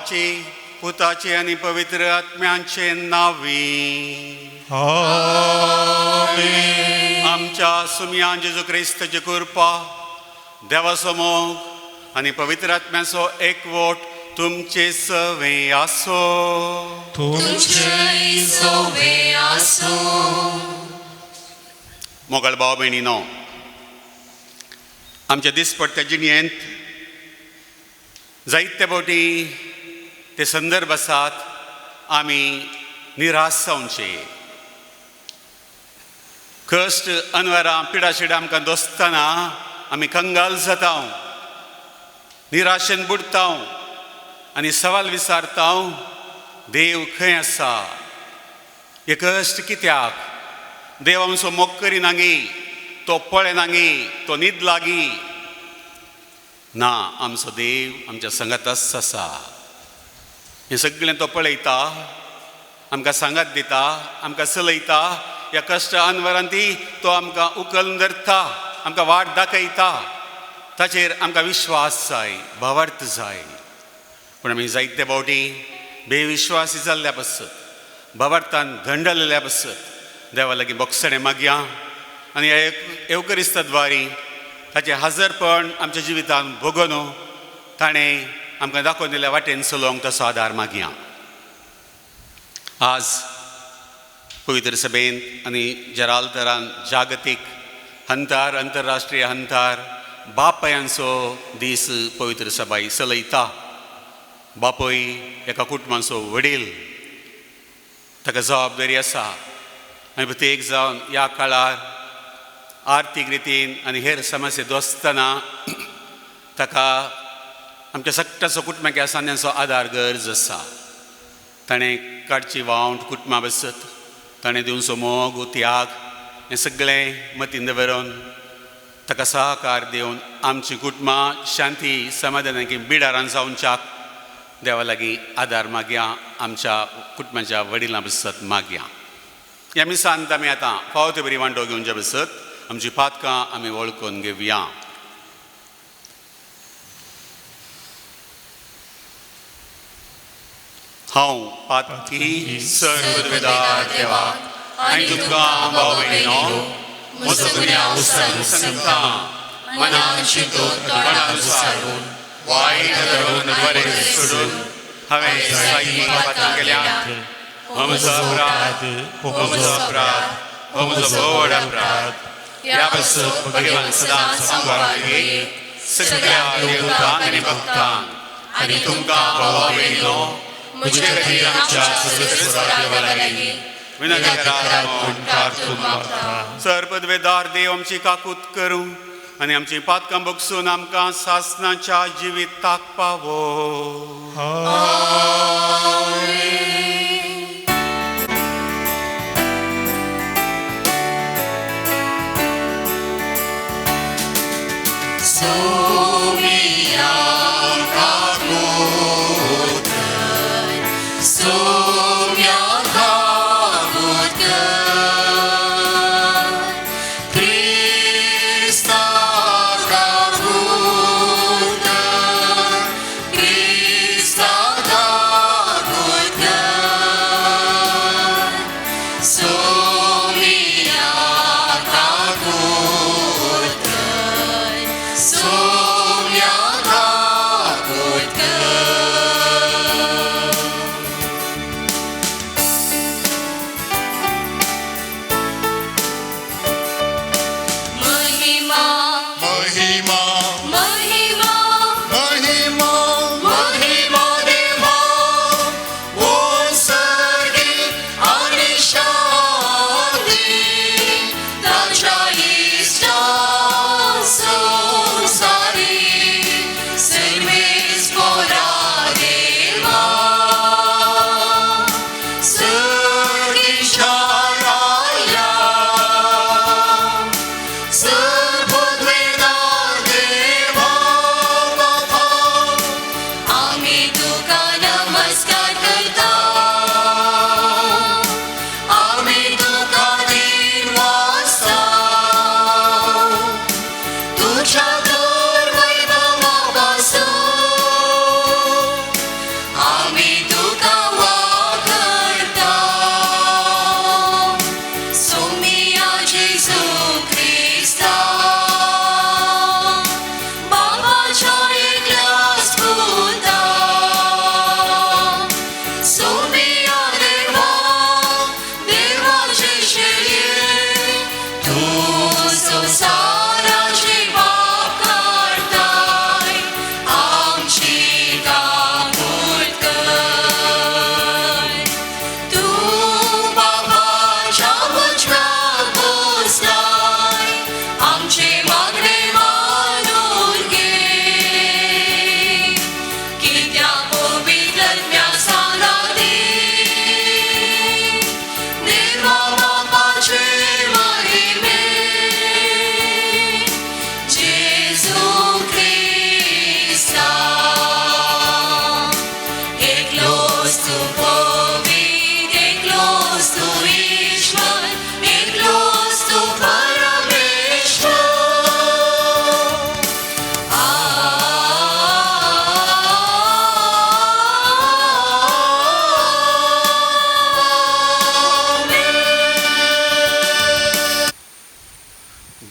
बापाचे पुताचे आनी पवित्र आत्म्यांचे नांवी। आमेन। आमच्या सुमयान जेजू क्रिस्ताची कृपा, देवाचो मोग आनी पवित्र आत्म्याचो एकवट तुमचे सवे आसो। तुमचे सवे आसो। मोगल भाव भयणीनो, आमच्या दिसपट्ट्या जिणेंत जायते फावटी ते संदर्भ आसात आमी निराश जावचे। कश्ट अनवरां पिडाशिडां आमकां दोसतना आमी कंगाल जाता, निराशेन बुडटा आनी सवाल विचारता, देव खंय आसा? हे कश्ट कित्याक? देव आमचो मोग करिनागी, तो पळयनागी, तो न्हीद लागी ना? आमचो देव आमच्या संगातच आसा। हें सगळें तो पळयता, आमकां सांगात दिता, आमकां चलयता। ह्या कश्ट अनवरांत तो आमकां उखलून धरता, आमकां वाट दाखयता। ताचेर आमकां विश्वास जाय, भावार्थ जाय। पूण आमी जायते फावटी बेविश्वासी जाल्ल्या पसत, भावार्थान धंडलेल्या पसत देवा लागीं बोगसणें मागया आनी येवकरिस्ता द्वारी ताचें हाजरपण आमच्या जिवितान भोगोन ताणें आमकां दाखोवन दिल्या वाटेन चलोवंक तसो आदार मागया। आज पवित्र सभेंत आनी जरालतरान जागतीक हंतार, अंतरराष्ट्रीय हंतार बापायांचो दीस पवित्र सभाई चलयता। बापूय एका कुटुंबाचो वडील, ताका जबाबदारी आसा आनी प्रत्येक जावन ह्या काळार आर्थीक रितीन आनी हेर समस्या दोसतना ताका आमच्या सगळ्याचो कुटुंबाक आसा आदार गरज आसा। ताणें काडची वावंट कुटुंबा बसत, ताणें दिवचो मोग त्याग हें सगळें मतीन दवरून ताका सहकार दिवन आमची कुटुंबां शांती समाधानाकी बिडारान जावच्याक देवा लागीं आदार मागया, आमच्या कुटुंबाच्या वडिलां बसत मागया। ह्या मिसांत आमी आतां फावो ते बरी वांटो घेवच्या बसत आमची पातकां आमी वळखून घेवया। हांव पातकी सर्वदार देवाक आनी तुमकां भाव भयणीनो म्हजो गुन्यांव सांगता, मनान चिंतून तोंडान उचारून वायट धरून बरें सोडून हांवें जायतीं पातकां केल्यांत। हो म्हजो अपराध, हो म्हजो अपराध, हो म्हजो व्हड अपराध। ह्या पासून भगवान सदांच सांबाळ सगळ्या देवतांक आनी भक्तांक आनी तुमकां भावा भयणीनो म्हजे खातीर आमच्या सर्वेस्परा देवा लागीं विनंती करात म्हूण प्रार्थना मागता। सर्वपदवेदार देव आमची काकूत करूं आनी आमची पातकां बगसून आमकां सासनाच्या जिविताक पावो। सोम्या काकूत कर, सोम्या काकूत कर, क्रिस्ता काकूत कर, क्रिस्ता काकूत कर, सोम्या काकूत कर, सोम्या काकूत कर।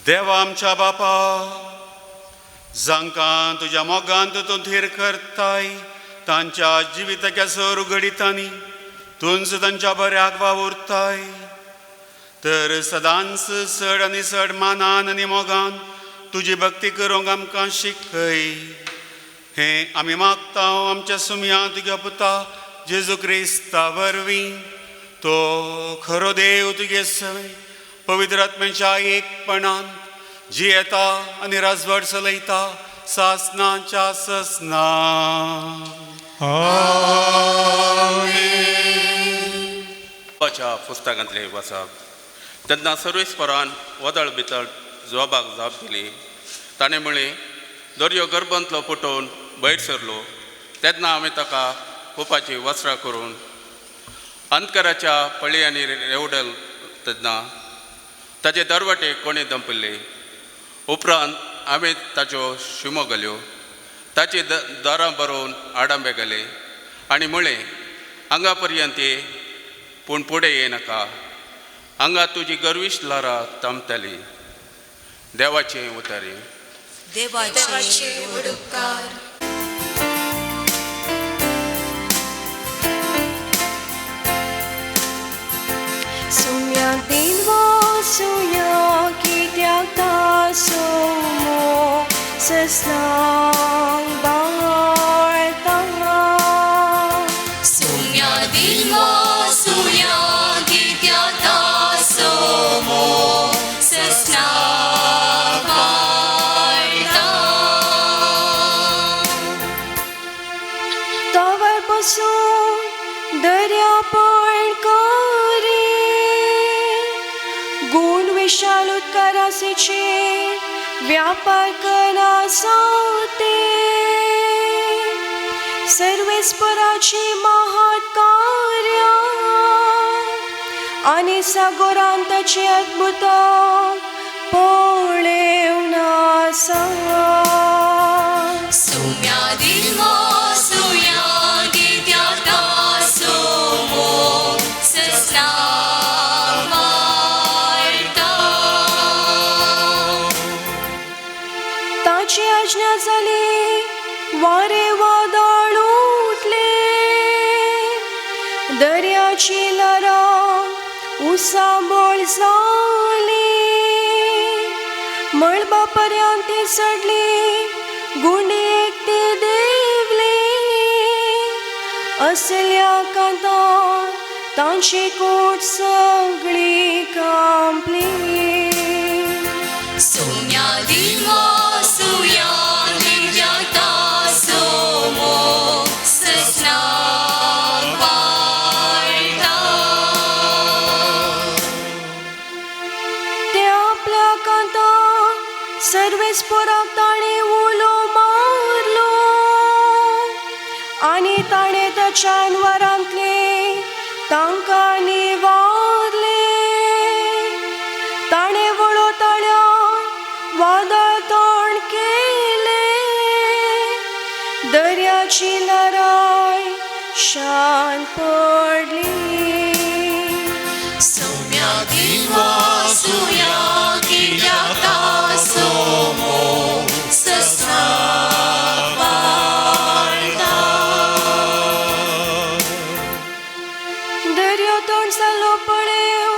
देवा आमच्या बापा, जांकां तुज्या मोगांत तूं थीर करताय तांच्या जिविताच्या सर उगडितांनी तूंच तांच्या बऱ्याक वावुरताय, तर सदांच चड आनी चड मानान आनी मोगान तुजी भक्ती करूंक आमकां शिकय। हें आमी मागता आमच्या सुमया तुज्या पुता जेजू क्रिस्ता वरवीं, तो खरो देव तुगे सवय पवित्र आत्म्याच्या एकपणान जियेता आनी राजवट चलयता सासनाच्या ससना। च्या पुस्तकांतले वाचप। तेन्ना सर्वेस्परान वदळ बितळ जवाबाक जाप दिली। ताणें म्हळें, दर्यो गर्भांतलो फुटोवन भायर सरलो तेन्ना आमी ताका कुपाची वस्त्रां करून अंधकाराच्या पळयांनी रेवडल तेन्ना ताचे दरवटे कोणें दंपिल्ले। उपरांत आमी ताच्यो शिमो घाल्यो, ताची दारां बरोवन आडांबे घाले आनी म्हळें, हांगा पर्यंत ये, पूण फुडें येनाका, हांगा तुजी गर्विश ल्हारां थांबतली। देवाचें उतर। देवाचे उपकार। सुम्या देवा सुया कित्याक तासो ससनांग बाळता। सुम्या देवा सुया कित्याक तासो ससनांग बाळता। तवर बसून दर्या पण करी गुण विशाल उत्कारासीचे व्यापार करा साते सर्वेस्पराची महत् कार्या आनी सागोरांताची अद्भुत पळेवन आसा। सुम्या देवा सुया कित्याक तासो ससनांग बाळता। ताची आज्ञा जाली वारे वादळ उठले, दर्याची ल्हारां उसाबळ जाली, मळबा पर्यंत ती चडली, गुंडयेक ती देंवली। असल्या कांतान तांची कोट सगळी कांपली। सुम्या देवा सुया कित्याक तासो ससनांग बाळता। ते आपल्या कांतान सर्वेस्पराक ताणें उलो मारलो आनी ताणें ताच्या अनवरांतले तांकां निवारले। ताणें वळो ताळ्या वादळ तोंड केले, दर्याची लराय शांत पडली। सुम्या देवा सुया कित्याक तासो ससनांग बाळता। दर्यो तोंड जालो पळेव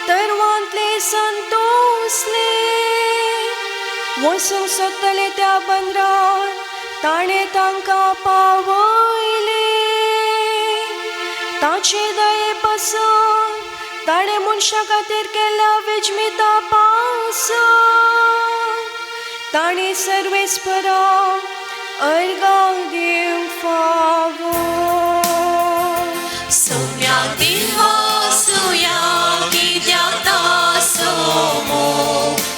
तरवांतले संतोसले, वचूंक सोदतले त्या बंदरार ताणें तांकां पावयले। ताचे दये पासून ताणें मनशां खातीर केल्ल्या विजमिता पासून ताणें सर्वेस्पराक अर्गां दिवंक फावो। सुम्या देवा सुया कित्याक तासो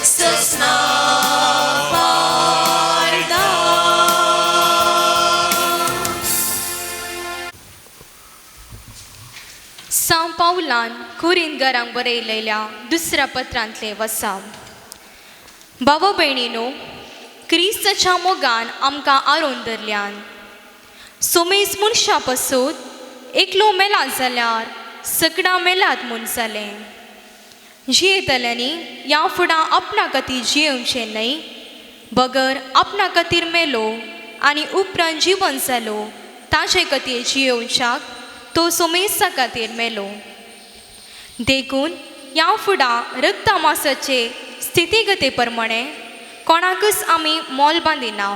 ससनांग बाळता। सांव पावलान कुरिनगरांक बरयलेल्या दुसऱ्या पत्रांतले वसाव। बाबा भयणीनो, क्रिस्ताच्या मोगान आमकां आरोवन धरल्यान सोमेस मनशा पासून एकलो मेला जाल्यार सगळां मेलात म्हूण जालें। जियेतल्यांनी ह्या फुडां आपणा खातीर जियेवचें न्हय, बगर आपणा खातीर मेलो आनी उपरांत जिवन जालो ताचे खातीर जियेवच्याक तो सोमेसा खातीर मेलो. देखून ह्या फुडां रक्ता मासाचे स्थितीगते प्रमाणे कोणाकच आमी मोल बांदिना.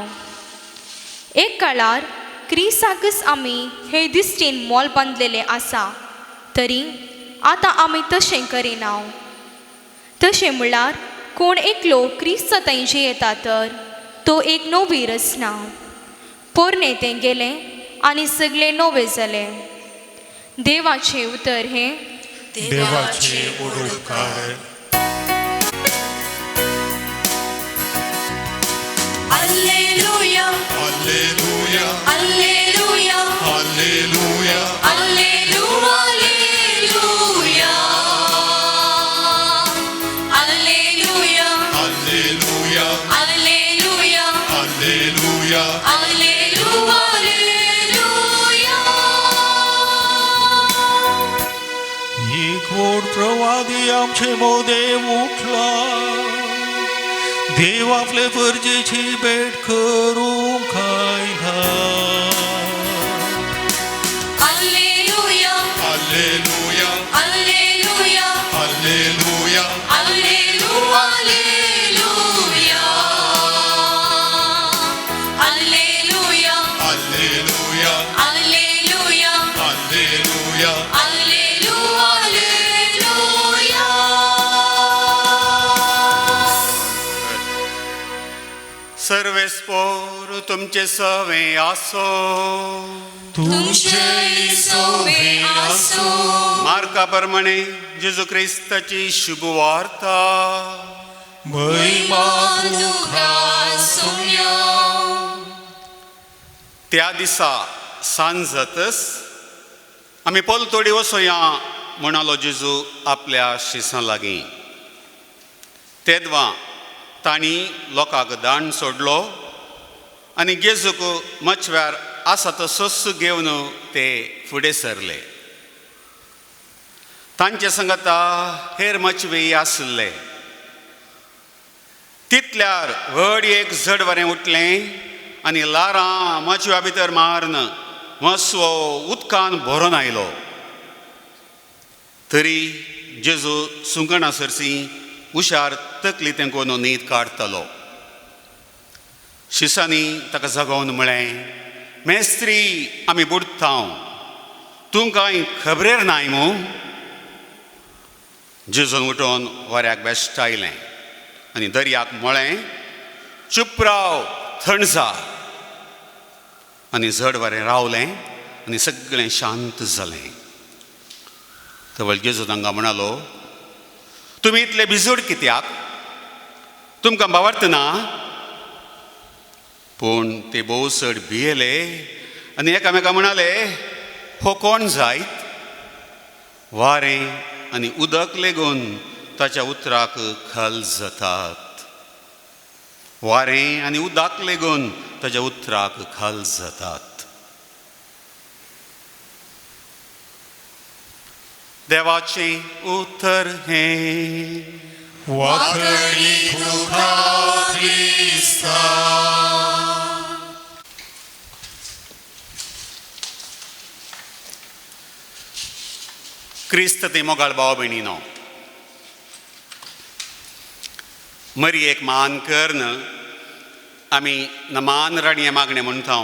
एक काळार क्रिसाकच आमी हे दिश्टीन मोल बांदलेलें आसा, तरी आतां आमी तशें करिना. तशें म्हणल्यार कोण एकलो क्रिस्त थंय जियेता तर तो एक नवी रचना, पोरणें तें गेलें आनी सगळें नवें जालें. देवाचें उतर हें देवाचे उपकार. Alleluia, Alleluia, Alleluia, Alleluia, Alleluia, Alleluia, Alleluia, Alleluia, Alleluia. Alleluia, Alleluia. एक व्हड प्रवादी आमचे मोदे उठला, देव आपले परजेची भेट करूंक आयला. Alleluia, Alleluia, Alleluia, Alleluia, Alleluia, Alleluia, Alleluia, Alleluia, Alleluia. Alleluia, Alleluia. सर्वेस्पोर तुमचे सवे आसो. तुमचे सोवे आसो. मार्का प्रमाणे जेजू क्रिस्ताची शुभवार्ता. महिमा तुका सोम्या. त्या दिसा सांज जातच आमी पलतोडी वसोया म्हणालो जेजू आपल्या शिसां लागीं. तेदवा तांणी लोकांक दांड सोडलो आनी जेजूक मचव्यार आसा तसोच घेवन ते फुडें सरले. तांचे संगता हेर मचवे आसले. तितल्यार व्हड एक झड वारें उठलें आनी लारां मचव्या भितर मारून मसवो उदकान भरून आयलो. तरी जेजू सुंगणा सरशी हुशार तकली तेंकोन न्हीद काडटलो. शिसांनी ताका जगोवन म्हळें, मेस्त्री आमी बुडटा, तूं कांय खबरेर नाय मू? जेजून उठोवन वाऱ्याक बेश्टायलें आनी दर्याक म्हळें, चूप राव, थंड जा. आनी झड वारें रावलें आनी सगळें शांत जालें. तवळ जेजू तांकां म्हणालो, तुमी इतले भिजूड कित्याक? तुमकां बावडत ना? पूण ते भोव चड भियेले आनी एकामेका म्हणाले, हो कोण जायत? वारें आनी उदक लेगून ताच्या उतराक खल जातात. वारें आनी उदक लेगून ताच्या उतराक खल जातात. देवाचें उतर हें. वाखणी तुका क्रिस्ता. क्रिस्त ते मोगाळ भाव भयणीनो, मरयेक मान करून आमी नमान राणये मागणें म्हणटा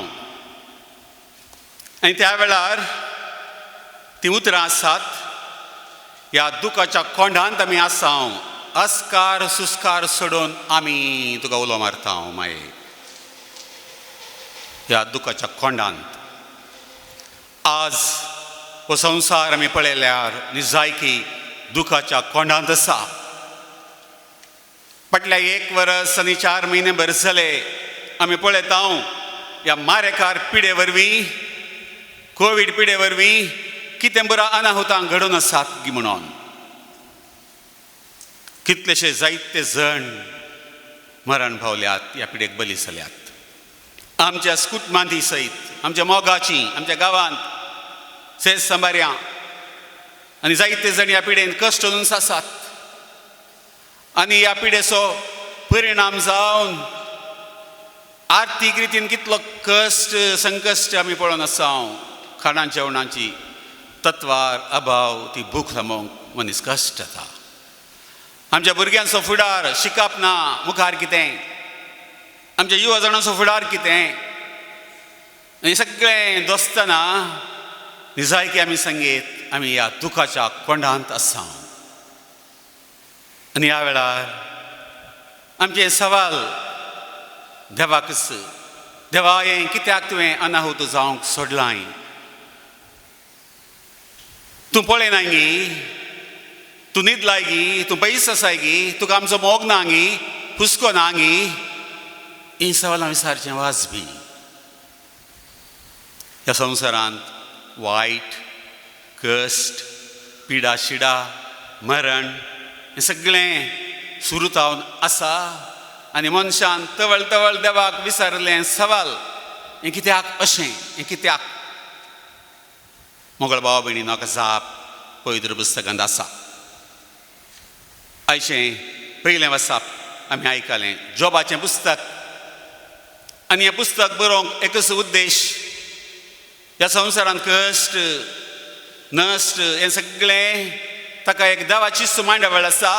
आनी त्या वेळार तीं उतरां आसात, ह्या दुखाच्या कोंडांत आमी आसा, अस्कार सुस्कार सोडून आमी तुका उलो मारता माये. ह्या दुखाच्या कोंडांत आज हो संवसार आमी पळयल्यार निजायकी दुखाच्या कोंडांत आसा. फाटल्या 1 वरस आनी 4 म्हयने भर जाले आमी पळयता ह्या मारेकार पिडे वरवीं, कोवीड पिडे वरवीं कितें बरो अनाहुतां घडून आसात गी म्हणून कितलेशे जायते जण मरण पावल्यात, ह्या पिडेक बली जाल्यात. आमच्या कुटुंबांती सयत, आमच्या मोगाची, आमच्या गांवांत सेज सांबार्या आनी जायते जण ह्या पिडेन कश्ट करून आसात. आनी ह्या पिडेचो परिणाम जावन आर्थीक रितीन कितलो कश्ट संकश्ट आमी पळोवन आसा. खाणां जेवणाची तत्वार अभाव, ती भूक थांबोवंक मनीस कश्ट जाता. आमच्या भुरग्यांचो फुडार शिकप ना, मुखार कितें? आमच्या युवा जाणांचो फुडार कितें? आनी सगळें दोसतना निजायकी आमी संगीत आमी ह्या दुखाच्या कोंडांत आसा. आनी ह्या वेळार आमचें सवाल देवाकच, देवा हें कित्याक तुवें अनाहूत जावंक सोडलां? तूं पळयना गी? तूं न्हिदलाय गी? तूं पयस आसाय गी? तुका आमचो मोग ना गी? हुस्को ना गी? हीं सवालां विचारचें वाजबी. ह्या संवसारांत वायट, कश्ट, पिडा शिडा, मरण हें सगळें सुरू जावन आसा. आनी मनशान तवळ तवळ देवाक विचारलें सवाल, हें कित्याक अशें, हें कित्याक? मोगळ भाव भयणी, म्हाका जाप पवित्र पुस्तकांत आसा. आयचें पयलें वसाप आमी आयकलें जोबाचें पुस्तक. आनी हें पुस्तक बरोवंक एकच उद्देश, ह्या संवसारांत कश्ट नश्ट हें सगळें ताका एक देवाचीच मांडावळ आसा.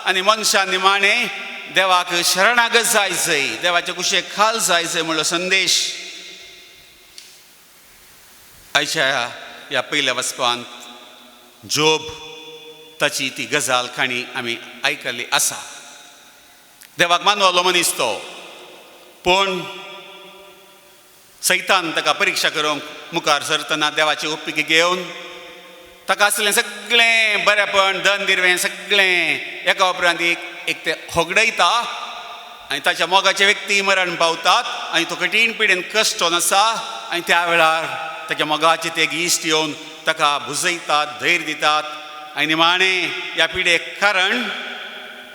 आनी मनशान निमाणें देवाक शरणागत जाय जाय, देवाचे कुशेक खाल जाय जाय म्हणलो संदेश आयच्या ह्या पयल्या वचपांत जोब ताची ती गजाल काणी आमी आयकल्ली आसा. देवाक मानवलो मनीस तो, पूण सैतान ताका परिक्षा करूंक मुखार सरतना देवाची ओपिकी घेवन ताका आसलें सगळें बरेपण, धन दिरवें सगळें एका उपरांत एक एक ते होगडयता. आनी ताच्या मोगाचे व्यक्ती मरण पावतात आनी तो कठीण पिडेन कश्टोन आसा. आनी त्या वेळार ताच्या मोगाचे ते इश्ट येवन ताका भुजयतात, धैर्य दितात. आनी निमाणें ह्या पिडेक कारण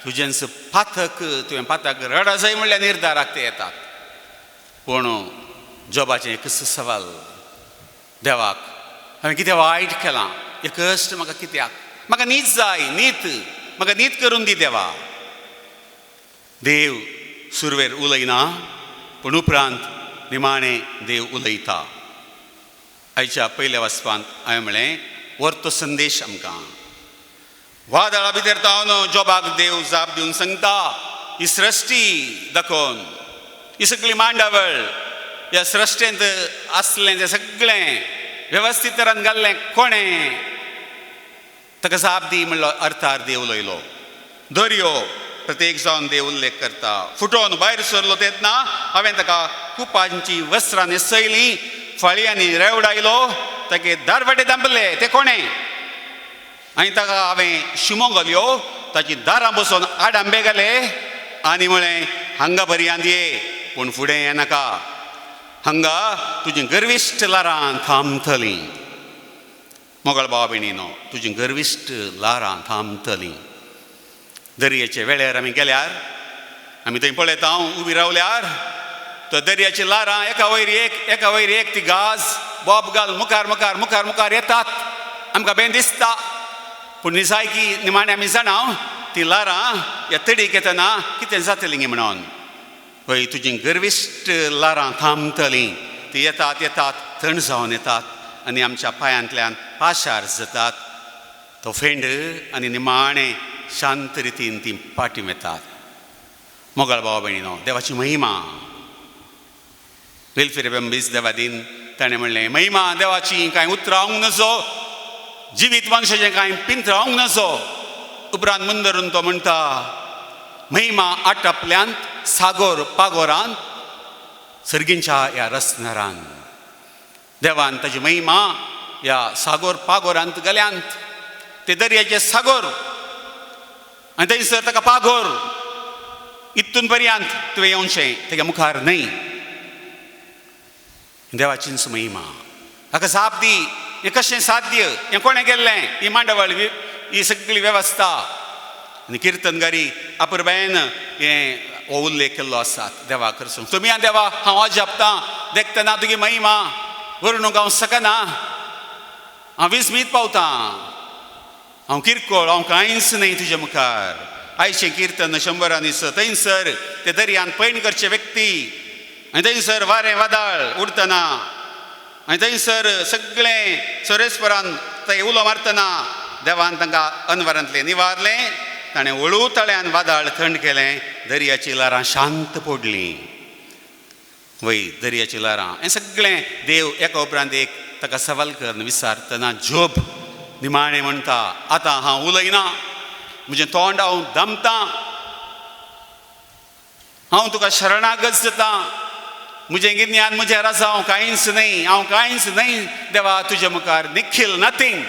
तुजेंच पाथक, तुवें पाथक रडा जाय म्हणल्यार निर्धाराक ते येतात. पूण जोबाचें एकच सवाल देवाक, हांवें कितें वायट केलां? हें कश्ट म्हाका कित्याक? म्हाका नीत जाय, नीत, म्हाका नीत करून दी देवा. देव सुरवेर उलयना, पूण उपरांत निमाणें देव उलयता. आयच्या पयल्या वाचपांत हांवें म्हणलें व्हर तो संदेश आमकां. वादळा भितर तावन जोबाक देव जाप दिवन सांगता, ही सृश्टी दाखोवन, ही सगळी मांडावळ, ह्या सृश्टेंत आसलें तें सगळें वेवस्थीत तरान घाल्लें कोणें? ताका जाप दी म्हणलो अर्थार देव उलयलो. दर्यो प्रत्येक जावन देव उल्लेख करता. फुटोवन भायर सरलो तेन्ना हांवें ताका कुपांची वस्त्रां न्हेसयलीं, फळयांनी रेवडायलो, ताके दारवाटे दांपले ते कोणें? आनी ताका हांवें शिमो घाल्यो, ताची दारां बसोवन आडांबे घाले आनी म्हळें हांगा पर्यांत ये, पूण फुडें येनाका, हांगा तुजी गर्विश्ट ल्हारां थांबतलीं. मोगळ भाव भयणीनो, तुजी गर्विश्ट ल्हारां थांबतलीं. दर्याच्या वेळेर आमी गेल्यार आमी थंय पळयता, उबी रावल्यार तो दर्याची ल्हारां एका वयर एक, एका वयर एक, ती गाज बोब घाल मुखार मुखार मुखार मुखार येतात, आमकां बें दिसता. पूण निजायकी निमाणें आमी जाणा ती ल्हारां ह्या तडीक येतना कितें जातलीं गी म्हणून. हय, तुजी गर्विश्ट ल्हारां थांबतलीं, ती येतात येतात थंड जावन येतात आनी आमच्या पांयांतल्यान पाशार जातात. तो फेंड आनी निमाणें शांत रितीन ती फाटीं येतात. मोगाळ भाव भयणीनो, देवाची महिमा वेलफेर बेंबीस देवा दिन ताणें म्हणलें, महिमा देवाची कांय उतरावंक नजो, जिवीत मनशाचें कांय पिंतरावंक नजो. उपरांत मुंदरून तो म्हणटा, महिमा आटपल्यांत सागोर पागोरान सर्गींच्या ह्या रसनरान. देवान ताजी महिमा ह्या सागोर पागोरांत गेल्यांत, ते दर्याचे सागोर आनी थंयसर ताका पागोर इतून पर्यांत तुवें येवचें, तेज्या मुखार न्हय. देवाचीच महिमा हाका जाप दी, हें कशें साध्य, हें कोणें केल्लें, ही मांडावळ, ही सगळी वेवस्था. आनी किर्तनगारी अपुरबायेन हें हो उल्लेख केल्लो आसात देवा करसूं. तुमी देवा हांव अजापतां देखतना तुगी महिमा वर्णूंक हांव शकना, हांव विस्मीत पावतां, हांव किरकोळ, हांव कांयच न्हय तुज्या मुखार. आयचें किर्तन 106 थंयसर ते दर्यान पैण करचे व्यक्ती आनी थंयसर वारें वादळ उडतना आनी थंयसर सगळें सोरेस्परान थंय उलो मारतना देवान तांकां अनवरांतलें निवारलें. ताणें हळू तळ्यान वादळ थंड केलें, दर्याची ल्हारां शांत पडलीं. वय दर्याची ल्हारां हें सगळें देव एका उपरांत एक ताका सवाल करून विचारतना जोब निमाणें म्हणटा, आतां हांव उलयना, म्हजें तोंड हांव दमतां, हांव तुका शरणागत जाता, म्हजें गिन्यान म्हजें राजा हांव कांयच न्हय, हांव कांयच न्हय देवा तुजे मुखार, निखील नथींग.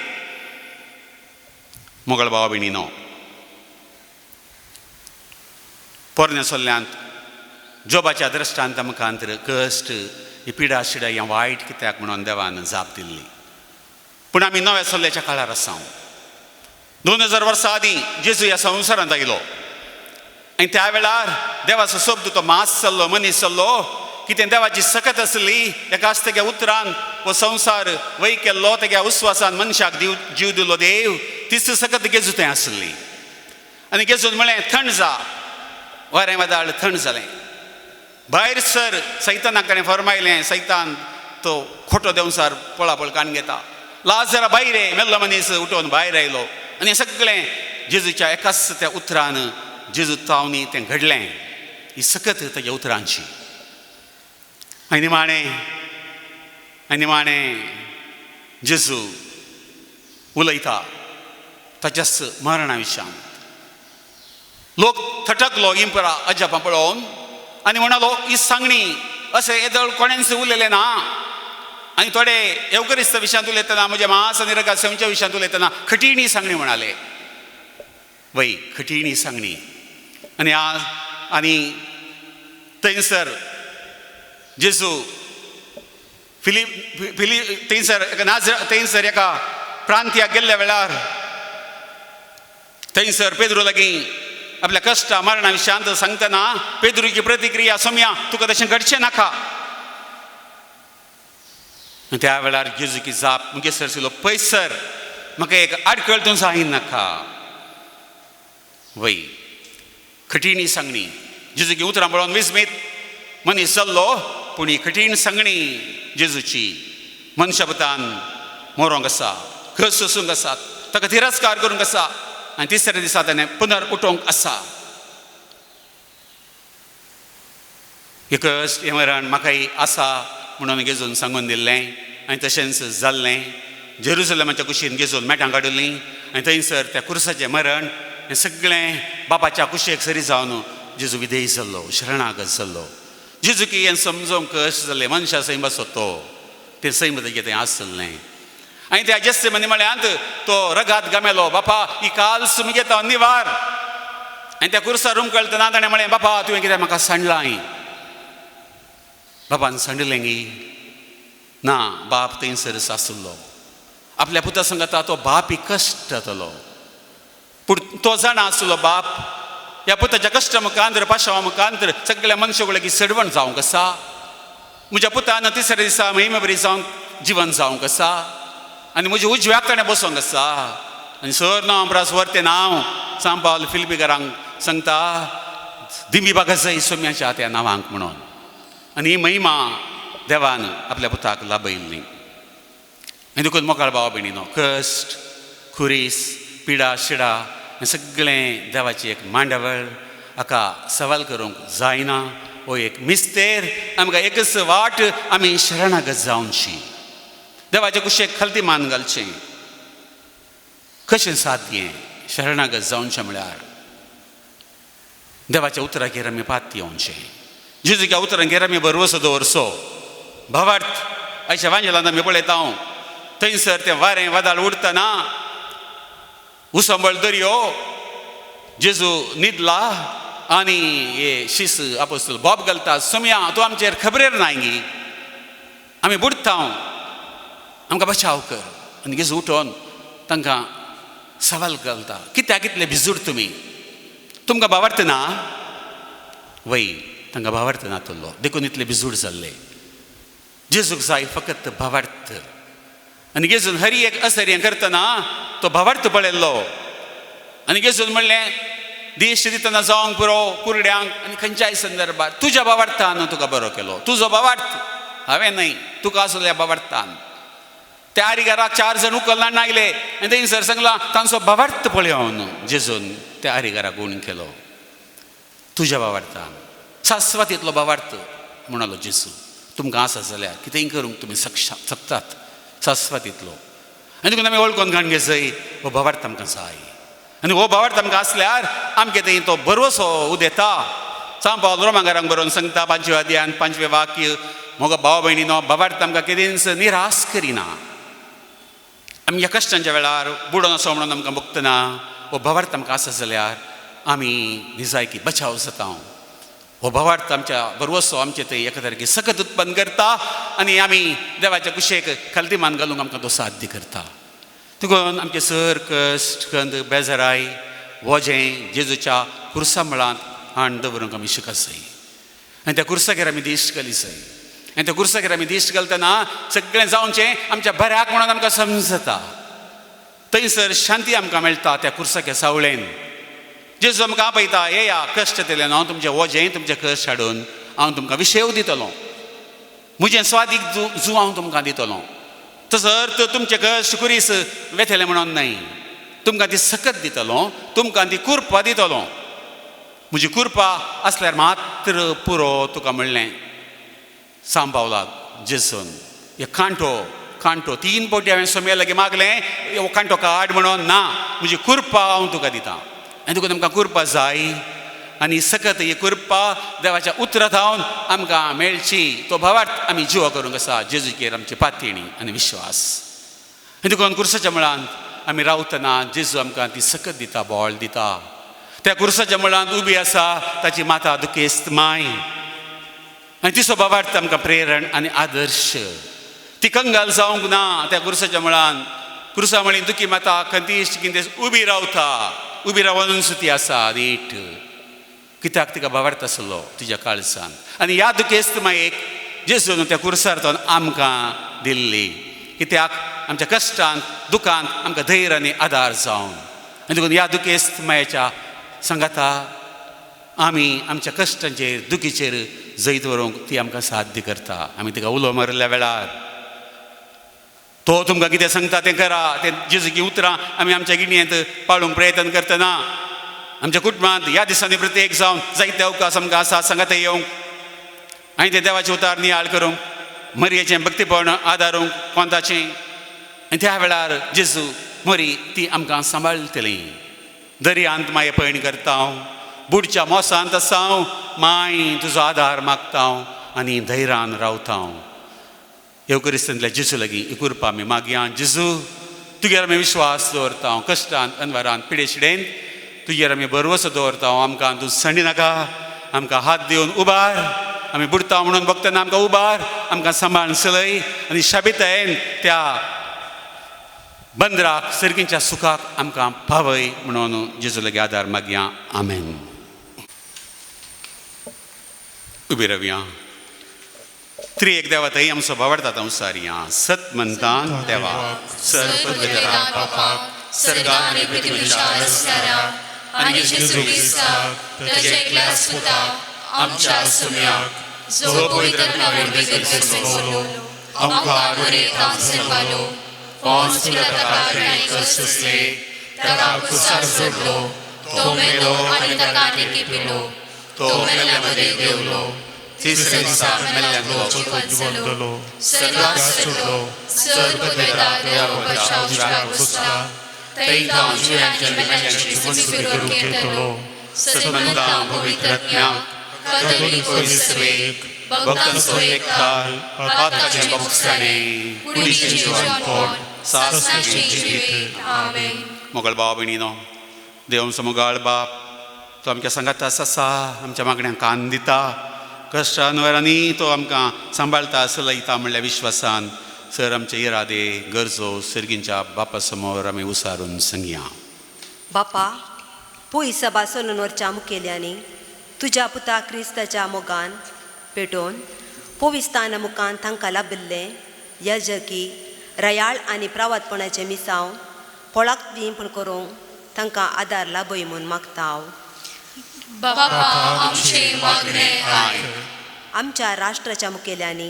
मोगळ भावा भयणीनो, पोरण्या सल्ल्यांत जोबाच्या दृश्टांत मुखांतर कश्ट ही पिडा शिडा हें वायट कित्याक म्हणून देवान जाप दिल्ली. पूण आमी नव्या सल्ल्याच्या काळार आसा. 2000 वर्सां आदीं जेजू ह्या संवसारांत आयलो आनी त्या वेळार देवाचो शब्द तो मास जाल्लो, मनीस जाल्लो. कितें देवाची सकत आसली, एकाच तेग्या उतरान हो संवसार वय केल्लो, तेग्या उस्वासान मनशाक जीव दिलो देव, तीच सकत जेजू थंय आसली. आनी जेजून म्हळें थंड जा, वारें वादळ थंड जालें. भायर सर सैतानाक ताणें फरमायलें, सैतान तो खोटो देंवसार पळापळ काण घेता, लाजरा भायर ये, मेल्लो मनीस उठोवन भायर आयलो. आनी सगळें जेजूच्या एकाच त्या उतरान जेजू तावनी तें घडलें. ही सकत ताज्या उतरांची. आनी निमाणें, आनी निमाणें जेजू उलयता ताच्याच मरणा विशयान. लोक थटकलो इंपरा अजापां पळोवन आनी म्हणालो, ही सांगणी अशें येदोळ कोणेंच उलयलें ना. आनी थोडे येवकरिस्त विशयांत उलयतना, म्हज्या मास आनी रगात सेवच्या विशयांत उलयतना खटीणी सांगणी म्हणाले. वय खटीणी सांगणी. आनी आज आनी थंयसर जेजू फिलिप फिली थंयसर एका नाज थंयसर एका प्रांत्याक गेल्ल्या वेळार थंयसर पेद्रू लागीं आपल्या कश्टा मरणा विशयांत सांगतना पेद्रूची प्रतिक्रिया, सोम्या तुका तशें घडचें नाका. त्या वेळार जेजूची जाप, मुगे सरसिलो पयसर म्हाका एक आडखळ तूं जाय नाका. वय कठीण सांगणी जेजूची उतरां पळोवन विस्मीत मनीस जाल्लो, पूण ही कठीण सांगणी जेजूची मनशापतान मोरोंक आसा, कस सोसूंक आसा, ताका तिरस्कार करूंक आसा आनी तिसऱ्या दिसा ताणें पुनर उठोवंक आसा. हे कश्ट हें मरण म्हाकाय आसा म्हणून जेजून सांगून दिल्लें आनी तशेंच जाल्लें. जेरुसलेमाच्या कुशीन जेजून मेटां काडलीं आनी थंयसर त्या कुर्साचें मरण हें सगळें बापाच्या कुशेक सरी जावन जेजू विधेय जाल्लो, शरणागत जाल्लो. जेजूकी हें समजोवंक कश्ट जाल्लें, मनशा सैम आसो तो तें सैम तेजें तें आसलें. आनी त्या जेस्तेमनी म्हळ्यांत तो रगात गमेलो, बापा ही काल्स मुगे तो निवार. आनी त्या कुर्सार हुमकळतना ताणें म्हळें, बापा तुवें कितें म्हाका सांडलां? बापान सांडलें गी ना, बाप थंयसरच आसलो. आपल्या पुता सांगता तो बाप कश्ट जातलो, पूण तो जाणा आसलो बाप ह्या पुताच्या कश्ट मुखांतर पाशावा मुखांतर सगळ्या मनशां लागीं सडवण जावंक आसा, म्हज्या पुतान तिसऱ्या दिसा महिमे बरी जावंक जिवन जावंक आसा आनी म्हज्या उजव्याक ताणें बसोंक आसा. आनी सर नांव प्रास वरतें नांव सांपावल फिलिपीकारांक सांगता, दिमी बागाजय सोम्याच्या त्या नांवांक म्हणून. आनी ही महिमा देवान आपल्या पुताक लाभयल्ली. आनी देखून मोगाळ भावा भयणीनो, कश्ट खुरीस पिडा शिडा हें सगळें देवाची एक मांडावळ, हाका सवाल करूंक जायना. हो एक मिस्तेर, आमकां एकच वाट, आमी शरणागत जावची, देवाच्या कुशेक खालती मान घालचें. कशें साध्य शरणागत जावचें म्हळ्यार देवाच्या उतराचेर आमी पात येवचें, जेजूच्या उतरांचेर आमी भरवसो दवरचो. भावार्थ अशें वांजेलान आमी पळयता, थंयसर तें वारें वादळ उडटना उसंबळ दर्यो, जेजू न्हिदला आनी हे शीस आपोस्तल बोब घालता, सोम्या तूं आमचेर खबरेर नाय गी, आमी बुडटा, आमकां बचाव कर. आनी जेजू उठोवन तांकां सवाल घालता, कित्याक कितले भिजूड तुमी, तुमकां भावार्थ ना? वय तांकां भावार्थ नातलो देखून इतले भिजूड जाल्ले. जेजूक जाय फकत भावार्थ. आनी जेजून हरी एक असर हें करतना तो भावार्थ पळयल्लो आनी जेजून म्हणलें, दिश्ट दितना जावंक पुरो कुरड्यांक आनी खंयच्याय संदर्भार तुज्या बाबार्थान तुका बरो केलो, तुजो बाबार्थ हांवें न्हय, तुका आसल्या बाबार्थान। त्या आरिगाराक 4 जाण उकलना आयले आनी थंयसर सांगलां तांचो बाबार्थ पळोवन जेजून त्या आरिगाराक गुण केलो। तुज्या बाबार्थान, शाश्वतींतलो बाबार्थ म्हणालो जेजू, तुमकां आसा जाल्यार कितेंय करूंक तुमी शकतात शाश्वतींतलो। आनी देखून आमी वळखून काडून घेसय हो भावार्थ आमकां जाय आनी हो भावार्थ आमकां आसल्यार आमगे थंय तो भरवसो उदेता। सांव पावल रोमांगारांक बरोवन सांगता 5व्या अध्यायान 5वें वाक्य, म्हजो भाव भयणीनो भावार्थ आमकां केदींच निराश करिना। आमी ह्या कश्टांच्या वेळार बुडोन आसा म्हणून आमकां भोगतना हो भावार्थ आमकां आसा जाल्यार आमी निजायकी बचाव जाता। हो भावार्थ आमच्या भरवसो आमचे थंय एका सारकी सकत उत्पन्न करता आनी आमी देवाच्या कुशेक खालती मान घालूंक आमकां तो साध्य करता। देखून आमचे सर कश्ट कंद बेजाराय वजें जेजूच्या कुर्सा मुळांत हाण दवरूंक आमी शिकसय आनी त्या कुर्सागेर आमी दिश्ट घालीसय आनी त्या कुर्सागेर आमी दिश्ट घालतना सगळें जावचें आमच्या बऱ्याक म्हणून आमकां समजता। थंयसर शांती आमकां मेळटा त्या कुर्साच्या सावळेन। जेजू आमकां आपयता, येया कश्ट दिले हांव तुमचें वजें तुमचें कश्ट हाडून हांव तुमकां विशेव दितलो, म्हजें स्वादीक जू हांव तुमकां दितलो। तसो अर्थ तुमचें कश्ट कुरीस वेतलें म्हणून न्हय, तुमकां ती सकत दितलो, तुमकां ती कुरपा दितलो। म्हजी कुरपा आसल्यार मात्र पुरो तुका म्हणलें सांव पावलाक जेजून। हे कांटो कांटो 3 फावटी हांवें सोम्या लागीं मागलें हो कांटो काड म्हणून, ना म्हजी कुरपा हांव तुका दितां। आनी देखून आमकां कुरपा जाय आनी सकत ही कुरपा देवाच्या उतरा थावन आमकां मेळची। तो भावार्थ आमी जिवा करूंक आसा जेजूचेर आमची पातयेणी आनी विश्वास। आनी देखून कुर्साच्या मुळांत आमी रावतना जेजू आमकां ती सकत दिता, बळ दिता। त्या कुर्साच्या मुळांत उबी आसा ताची माता दुखेस्त माय आनी तिचो भावार्थ आमकां प्रेरण आनी आदर्श। ती कंगाल जावंक ना त्या कुर्साच्या मुळांत, कुर्सा मळी दुखी माता खंतीश कितें उबी रावता, उबी रावनूच ती आसा रीठ, कित्याक तिका भावार्थ आसलो तिच्या काळसान। आनी ह्या दुखेस्त मायेक जेजून त्या कुर्सार तो आमकां दिल्ली, कित्याक आमच्या कश्टांत दुखांत आमकां धैर्य आनी आदार जावन। आनी देखून ह्या दुखेस्त मायेच्या सांगाता आमी आमच्या कश्टांचेर दुखीचेर जैत व्हरूंक ती आमकां साध्य करता। आमी तिका उलो मारिल्ल्या वेळार तो तुमकां कितें सांगता तें करा, तें जेजूची उतरां आमी आमच्या गिणयेंत पाळूंक प्रयत्न करतना आमच्या कुटुंबांत ह्या दिसांनी प्रत्येक जावन जायते अवकाश आमकां आसा सांगाता येवंक आनी ते देवाचे उतार नियाळ करूंक, मरयेचें भक्तीपण आदारूंक कोंताचें। आनी त्या वेळार जेजू मरी ती आमकां सांबाळटली। दर्यांत माये पयण करता हांव, बुडच्या मोसांत आसा हांव, माय तुजो आदार मागता हांव आनी धैर्यान रावता हांव। येवकरिस्तांतल्या जेजू लागीं ही कुरपा आमी मागया। जेजू तुगेर आमी विश्वास दवरता हांव, कश्टांत अनवरांत पिडेशिडेन तुजेर आमी भरवसो दवरता हांव। आमकां तूं सणी नाका, आमकां हात दिवन उबार, आमी बुडटा म्हणून बघतना आमकां उबार, आमकां सांबाळून चलय आनी शाबितायेन त्या बंदराक सर्गींच्या सुखाक आमकां पावय म्हणून जेजू लागीं आदार मागया। आमेन। उबी रावया। त्रिएक देवा थंय आमचो भावार्थ संवसारया सत म्हणटान देवा मोगल भाव भयणीनो, देव आमचो मोगाळ बाप, तो आमच्या सांगाता आसा, आमच्या मागण्यांक कान दिता, कश्टांवरांनी तो आमकां सांबाळता सलयता म्हणल्या विश्वासान सर आमचे इरादे गरजो सर्गींच्या बापा समोर आमी उसारून सांगया। बापा, पयस सभा सोलून मुखेल्यांनी तुज्या पुता क्रिस्ताच्या मोगान पेटोवन पविस्ताना मुखान तांकां लाबिल्लें यजकी रयाळ आनी प्रावातपणाचें मिसांव पोळाक दिंपण करूंक तांकां आदार लाभय म्हूण मागता हांव। बापा आमचे मागणे आयक. आमच्या राष्ट्राच्या मुखेल्यांनी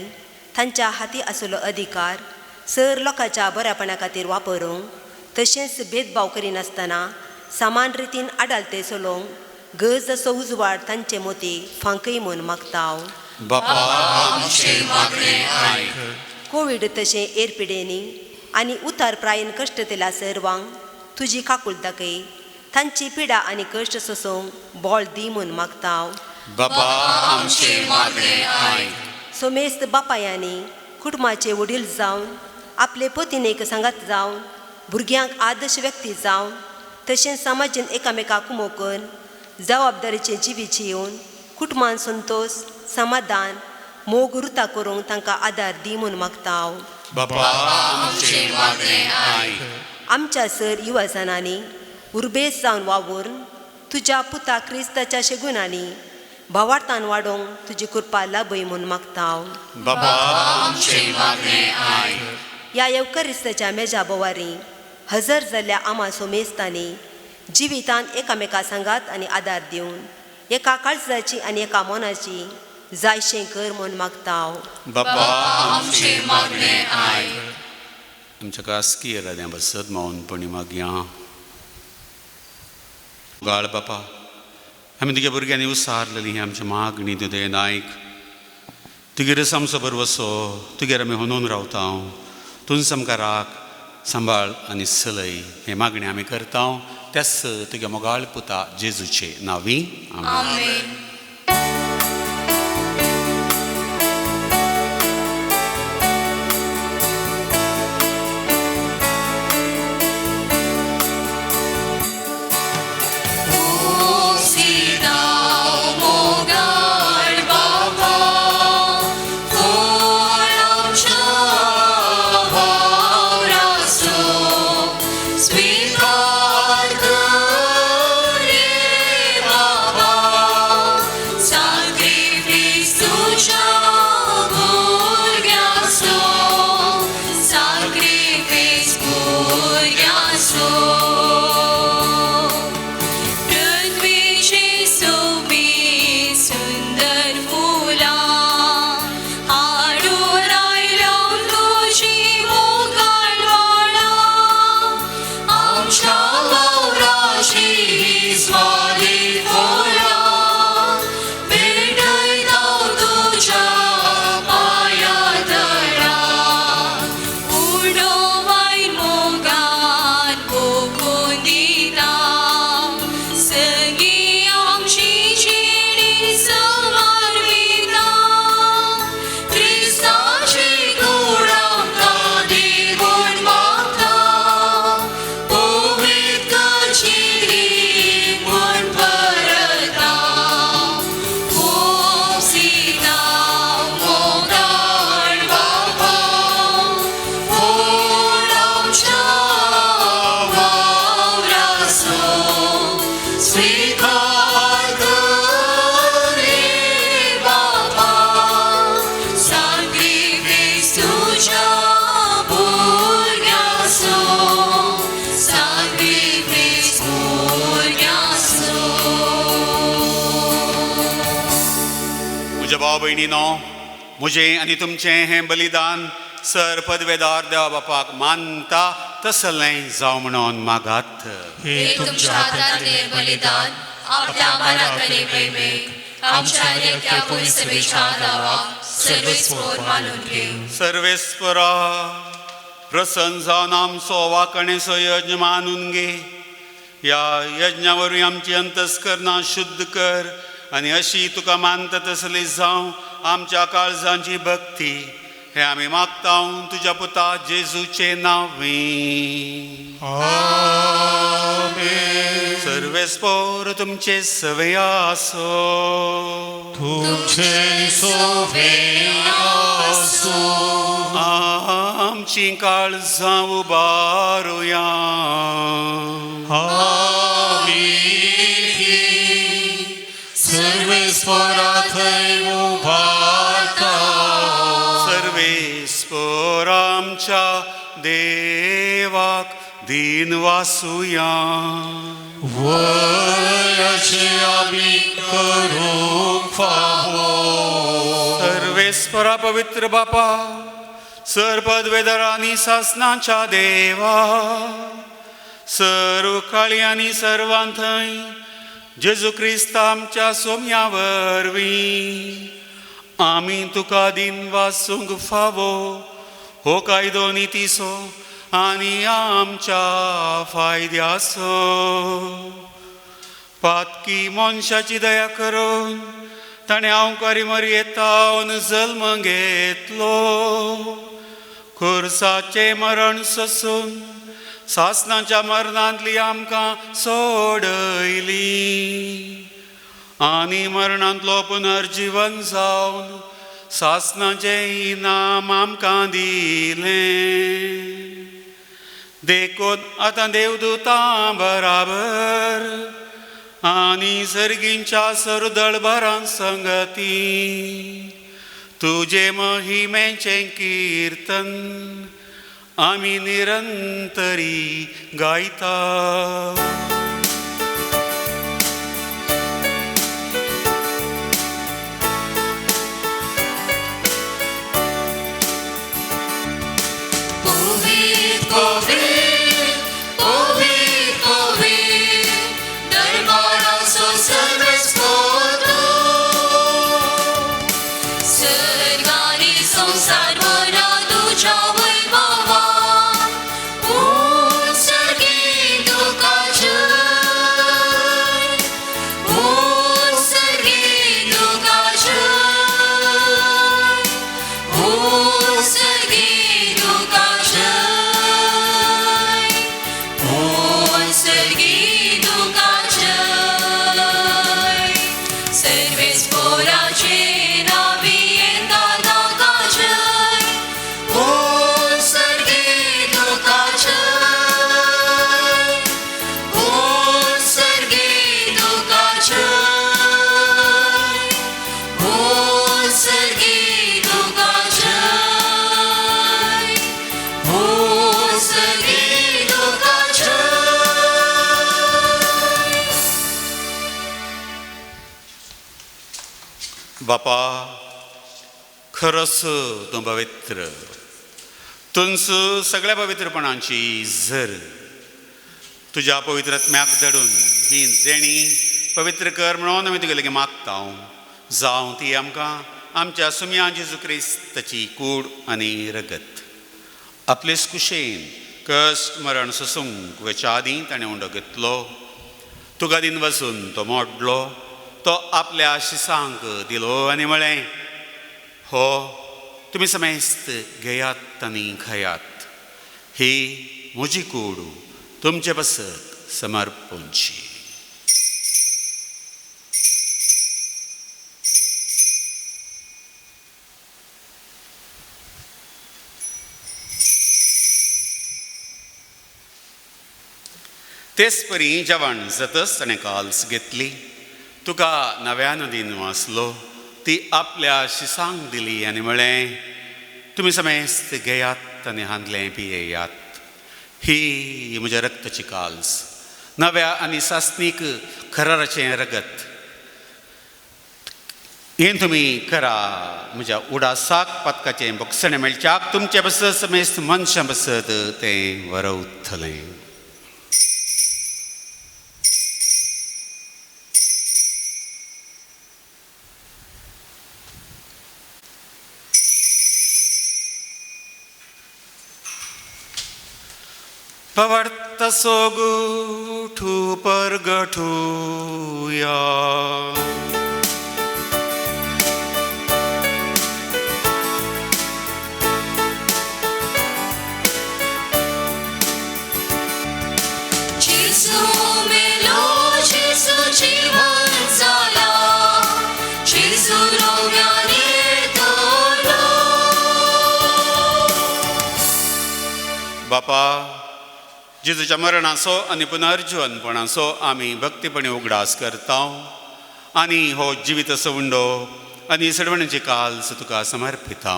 तांच्या हाती आशिल्लो अधिकार सर लोकांच्या बऱ्यापणा खातीर वापरूंक तशेंच भेदभाव करिनासतना समान रितीन आडालते चलोवंक गरज असो उजवाड तांचे मोती फांकय म्हूण मागता. बापा आमचे मागणे आयक. कोवीड तशें एरपिडेनी आनी उतार प्रायेन कश्ट दिल्या सर्वांक तुजी काकूल दाखय, तांची पिडा आनी कश्ट सोंसूंक बळ दी म्हूण मागता. बापा आमचे मागणे आयक. सोमेस्त बापायांनी कुटुंबाचे वडील जावन आपले पतिनेक सांगात जावन भुरग्यांक आदर्श व्यक्ती जावन तशेंच समाजेन एकामेकाक कुमोकन जबाबदारीचे जिवीत जियोवन कुटुंबान संतोश समाधान मोग रुता करूंक तांकां आदार दी म्हूण मागता. बापा आमचे मागणे आयक. आमच्या सर युवाजनांनी उर्बेस जावन वावुरून तुज्या पुता क्रिस्ताच्या शेगुणांनी भावार्थान वाडोवंक तुजी कृपा लाभय म्हूण मागता. बापा आमचे मागणे आयक. ह्या येवकरिस्ताच्या मेजा बोवारी हजर जाल्ल्या आमा सोमेस्तांनी जिवितान एकामेका सांगात आनी आदार दिवन एका काळजाची आनी एका मनाची जायशें कर म्हूण मागता. बापा आमचे मागणे आयक. आमच्या खासगी इराद्यां बसत मौनपणी मागया. गाळ बापा, आमी तुगे भुरग्यांनी उसारलेली ही आमची मागणी तुगे नायक, तुगेर आमचो बरवसो, तुगेर आमी होनून रावता, तूंच आमकां राख सांबाळ आनी सलय हे मागणी आमी करता त्याच तुगे मोगाळ पुता जेजूचे नांवी. आमेन. भाव भयणीनो, म्हजें आनी तुमचें हें बलिदान सर पदवेदार देवा बापाक मानता तसलें जावं म्हणून मागात. हे तुमच्या हातांतलें बलिदान आपल्या मनाकडे प्रेमेक आमच्या लेख्या पवित्रच्या नांवाक सर्वेस्पोर मानून घेवं. सर्वेस्परा प्रसन्न जावन आमचो वाकणेचो यज्ञ मानून घे. ह्या यज्ञा वरवीं आमची अंतस्करणां शुद्ध कर आनी अशी तुका मानता तसली जावं आमच्या काळजांची भक्ती. हे आमी मागता तुज्या पुता जेजूचे नांवी. आमेन. सर्वेस्पोर तुमचे सवे आसो. तुमचे सवे आसो. आमची काळजां उबारुया. सर्वेस्पोरा थंय उबारता. सर्वेस्पोर आमच्या देवाक दीन वासुया. वय तशें आमी करूंक फावो. सर्वेस्परा पवित्र बापा, सर्व पदवेदार आनी सासनाच्या देवा, सर्व काळी आनी सर्वां थंय जेजू क्रिस्त आमच्या सोम्या वरवीं आमी तुका दिन वासूंक फावो हो कायदो नितीचो आनी आमच्या फायद्याचो. पातकी मनशाची दया करून ताणें हांवकारी मरयेतावन जल्म घेतलो, खुर्साचें मरण सोसून सासनाच्या मरणांतली आमकां सोडयली आनी मरणांतलो पुनर्जीवन जावन सासनाचें इनाम आमकां दिलें. देखून आतां देवदूतां बराबर आनी सर्गींच्या सरदळभरां संगती तुजे महिमेचें किर्तन आमी निरंतरी गायता. पवित्र पवित्र पवित्र पवित्र दरबाराचो सर्वेस्पर सर्ग आनी संवसार भरा तुज्या वैभवान. उत्सर्गी तुका जय, उत्सर्गी तुका जय, उत्सर्गी तुका जय, उत्सर्गी तुका जय. सर्वेस्पराचे नांवी येता ताका जय, उत्सर्गी तुका जय, उत्सर्गी तुका जय, उत्सर्गी तुका जय, उत्सर्गी तुका जय. बापा, खरोच तूं पवित्र, तुंच सगळ्या पवित्रपणांची झर. तुज्या पवित्र आत्म्याक धाडून ही देणी पवित्र कर म्हणून आमी तुगे लागीं मागता. जावं ती आमकां आमच्या सुमया जेजू क्रिस्ताची कूड आनी रगत. आपलेच कुशेन कश्ट मरण सोसूंक वेच्या आदीं ताणें उंडो घेतलो, तुका दिन वचून तो मोडलो, तो आपल्या शिसांक दिलो आनी म्हळें, हो तुमी समेस्त घेयात आनी खायात, ही म्हजी कूड तुमचे पासत समर्पूंची. तेच परी जेवण जातच ताणें काल्स घेतली, तुका नव्यान दिन वाचलो, ती आपल्या शिसांक दिली आनी म्हळें, तुमी समेस्त घेयात आनी हांदलें पियेयात, ही म्हज्या रक्ताची काल्स, नव्या आनी सासणीक खराराचें रगत. हें तुमी करा म्हज्या उडासाक पातकाचें बोगसणें मेळच्याक तुमचे पासत समेस्त मनशां पासत तें वरवतलें. पवर्त सोगुठू परगठूया. जेजू मेलो, जेजू जीवन जाला, जेजू रोव्याने तोलो. बापा, जेजूच्या मरणाचो आनी पुनर्जीवनपणाचो आमी भक्तीपणी उगडास करता आनी हो जिवीत सवंडो आनी सडवणीची काल्स तुका समर्पिता.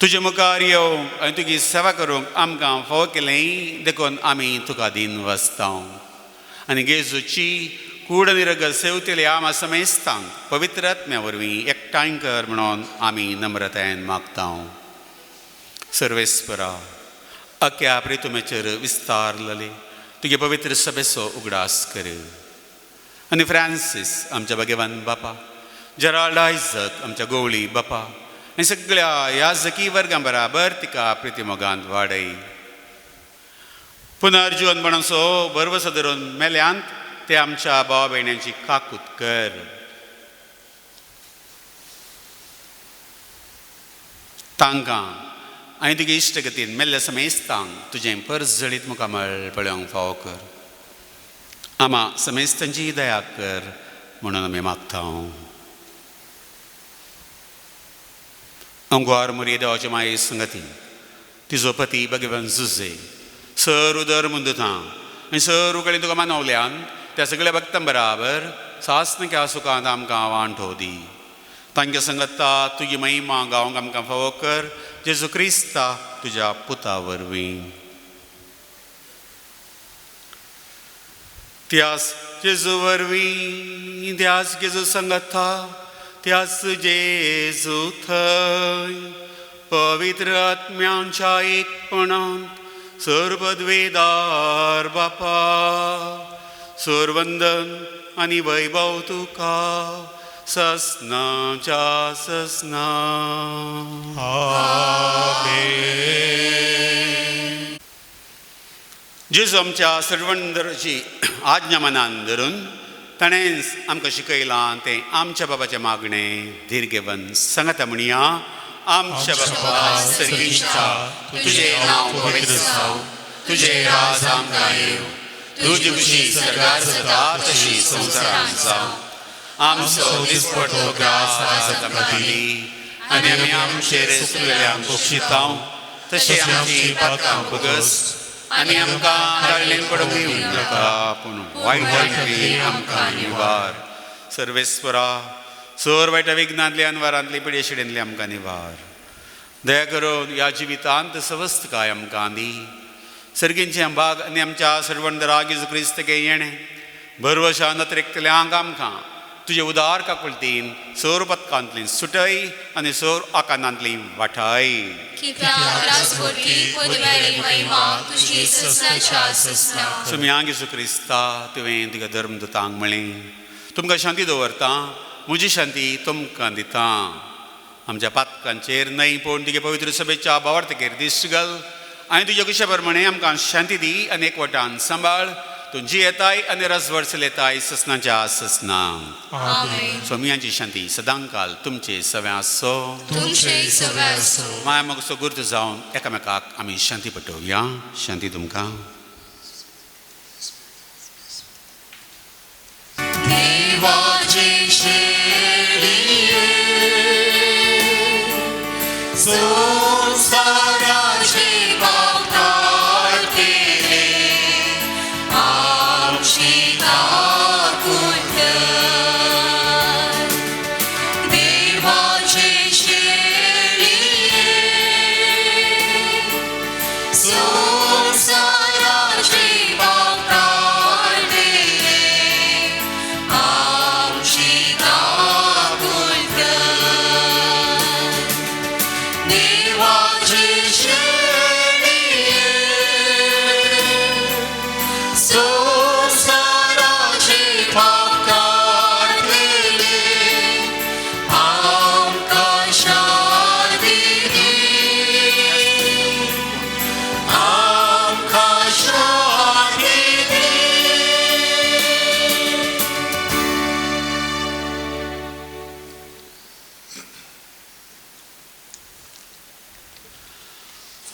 तुजे मुखार येवंक आनी तुजी सेवा करूंक आमकां फावो केलें देखून आमी तुका दीन वसता आनी जेजूची कूड निरग सेवतेले आमा समेस्तांक पवित्र आत्म्या वरवीं एकठांय कर म्हणून आमी नम्रतायेन मागता. सर्वेस्परा अख्या प्रितुमेचेर विस्तारलेले तुगे पवित्र सभेचो उगडास कर आनी फ्रांसीस आमच्या भगवान बापा, जेराल्ड आयजक आमच्या गोवळी बापा आनी सगळ्या ह्या जकी वर्गां बराबर तिका प्रितिमोगांत वाडय. पुनर्जीवनपणाचो भरवसो धरून मेल्यांत ते आमच्या भावा भयण्यांची काकूत कर. तांकां आनी तुगे इश्टगतीन मेल्ल्या समेस्तांक तुजें परजळीत मुखामळ पळोवंक फावो कर. आमा समेस्तांची दया कर म्हणून आमी मागता. अंगवार मुरी देवाचे माये संगती तिजो पती भगवान जुजे सर उदर मुंदता आनी सर उगळी तुका मानवल्यान त्या सगळ्या भक्तां बराबर सासनक्या सुखांत आमकां वांटो दी. तांच्या संगता तुजी महिमा गावंक आमकां फावो कर जेजू क्रिस्ता तुज्या पुता वरवीं. त्यास जेजू वरवीं त्यास जेजू संगता त्यास जेजू थंय पवित्र आत्म्यांच्या एकपणांत सर्वद्वेदार बापा सरवंदन आनी वैभव तुका ससनाच्या ससना. आमेन. जेजू आमच्या सर्वंदराची आज्ञा मनान धरून ताणेंच आमकां शिकयलां तें आमच्या बाबाचें मागणें धीर घेवन सांगता म्हणया. आमच्या बाबा सर्गीच्या तुजें नांव पवित्र जावं, तुजें राज आमकां येवं, तुजी खुशी सर्गार जाता तशी संवसारांत जावं. आमचो दिसपटो ग्रास आज आमकां दिली आनी आमी आमचेर चुकलेल्यांक बक्षितांव तशें आमची पातकां भोगस आनी आमकां ताळणेन पडूंक दिवं नाका पूण वायटांतली आमकां निवार. सर्वेस्वरा सर वायटा विघ्नांतली अनवारांतली पिडेशिडेंतली आमकां निवार. दया करून ह्या जिवितांत सवस्तकाय आमकां दी. सर्गींचे भाग आनी आमच्या सर्वंदरा जेजू क्रिस्त येणें भरवशान अतिरिक्तल्यांक आमकां तुजे उदार काकुळतीन सोर पथकांतली सुटय आनी सोर आकांतांतली वाठाय. सुम्या जेजू क्रिस्ता तुवें तुज्या धर्मदूतांक म्हळें तुमकां शांती दवरता, म्हजी शांती तुमकां दिता. आमच्या पातकांचेर न्हय पूण तुगे पवित्र सभेच्या भावार्थेर दिश्ट घाल आनी तुज्या कुशा प्रमाणे आमकां शांती दी आनी एकवटान सांबाळ. तूं जियेताय आनी रजवड चलयताय ससनाच्या ससना. स्वामियांची शांती सदांकाल तुमचे सव्या आसो. माया मोगसो गुर्त जावन एकामेकाक आमी शांती पटोवया. शांती तुमकां.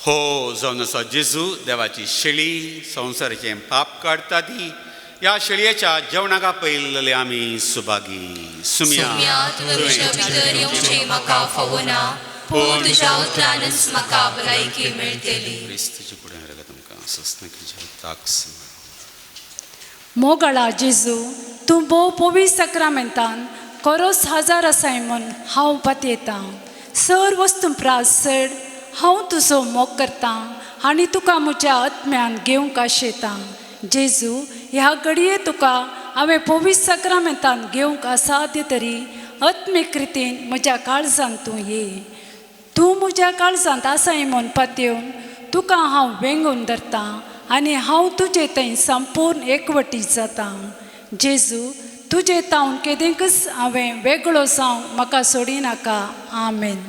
हो जावन आसा जेजू देवाची शेळी संवसाराचें पाप काडटा ती ह्या शेळयेच्या जेवणाक आपयल्ले आमी सुभागी. सुम्या पूण तुज्या उतरानच म्हाका भलायकी मेळटली. क्रिस्ताचे फुडें तुमकां सस्नाकीच्या ताक. मोगळा जेजू तूं भोव पवित्र साक्रामेंतान कोरोस हजार आसाय म्हूण हांव पातयेतां. सर वस्तू प्रास चड हांव तुजो मोग करतां आनी तुका म्हज्या आत्म्यान घेवंक आशेतां. जेजू ह्या घडये तुका हांवें पवित्र साक्रामेंतान घेवंक असाध्य तरी आत्मीक रितीन म्हज्या काळजांत तूं ये. तूं म्हज्या काळजांत आसाय म्हूण पातयेवन तुका हांव वेंगून धरतां आनी हांव तुजे थंय संपूर्ण एकवटीत जातां. जेजू तुजे तावन केदेंकच हांवें वेगळो जावंक म्हाका सोडिनाका. आमेन.